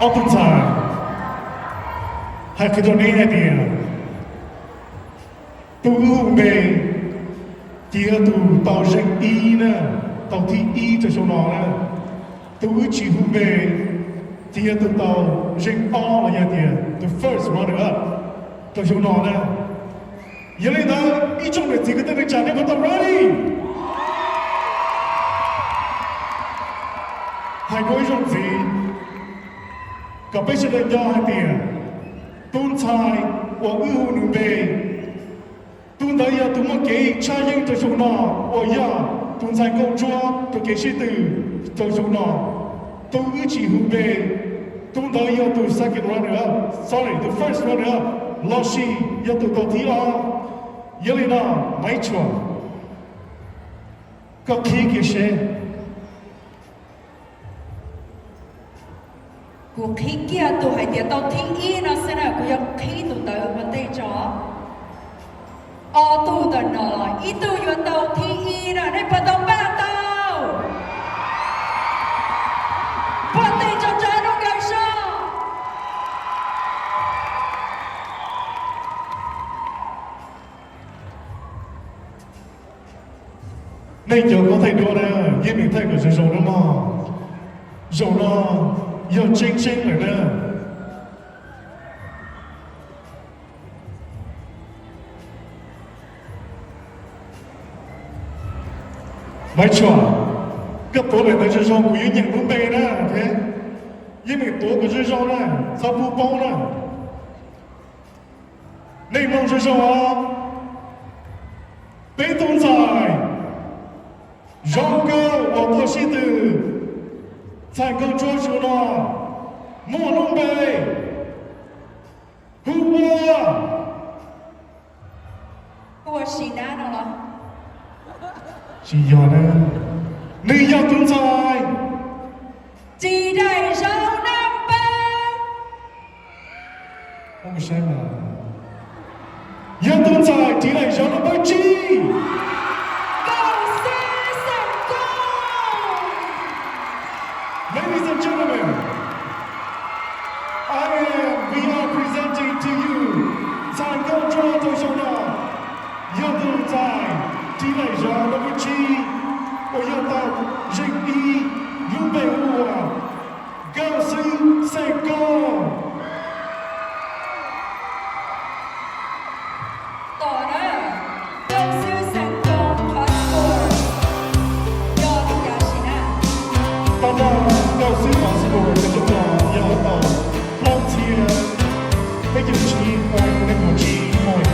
Ob tug ntxhais, hais qhia rau neb hais tias tus wb hu npe ces yog tus tau zeem ib na, tau thib ib rau xyoo no na. Tus wb tsis hu npe ces yog tus tau zeem ob los yog tias tus first runner up rau xyoo no na. Yog li ntawd ib tsoom niam txiv kwv tij neej tsa nej puas tau ready? Hais dua ib zaug ntxiv kom peb sawv daws nco hais tias tus ntxhais uas wb hu nws npe, tus ntawd yog tus muaj kev tshaj yeeb rau xyoo no, uas yog tus ntxhais nkauj ntsuab rau kev sib tw rau xyoo no. Tus wb tsis hu npe, tus ntawd yog tus second runner up, sorry, tus first runner up, lossis yog tus tau thib ob. Yog li no, Maiv Tshuam, koj qhib kiag seb. Kuv qhib kiag tus hais tias tau thib ib no xwb na, kuv yuav qhib tus ntawd ua ntej tso. Ob tug ntawm no los ib tug yuav tau thib ib na, nej puas tau npaj tau? Puag tes tso tso rau nkawd zog. Nej cov koj thaij duab na, yeej meem thaij kom zoo zoo nawb mog. Zaum no yog tseeb tseeb lawm na. Maiv Tshuam, koj tuav daim ntawv zoo zoo kuv yuav nyeem lub npe na, ok? Yeej meem tuav kom zoo zoo na, txhob pub paub na. Nej mloog zoo zoo os. Peb tug ntxhais zoo nkauj uas tuaj sib tw ntxhais nkauj ntsuab xyoo no muaj lub npe hu ua, ua Sis Nab no los? Tsis yog na, nws yog tus ntxhais Ris Daim Zaum Naj Npawg. Yog tus ntxhais Ris Daim Zaum Naj Npawg Tsib. Kaum Xwb Xeem Koob. Ladies and gentlemen, I am, we are presenting to you ntxhais nkauj ntsuab rau xyoo no, yog tus ntxhais Ris Daim Zaum Naj Npawg Tsib, uas yog tau zeem ib, lub npe hu ua Kaum Xwb Xeem Koob. Tom na, Kaum Xwb Xeem Koob qhov score yog li cas sim na? Tau nrog Kaum Xwb qhov score rau xyoo no yog tau plaub txhiab peb caug tsib point nees nkaum tsib point.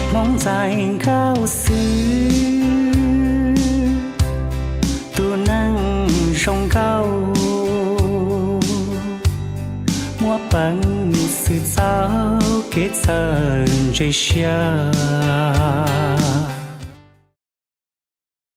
Hmoob ntxhais Nkauj Xwb, tus neeg zoo nkauj, muaj peev xwm txoj kev txawj ntse siab.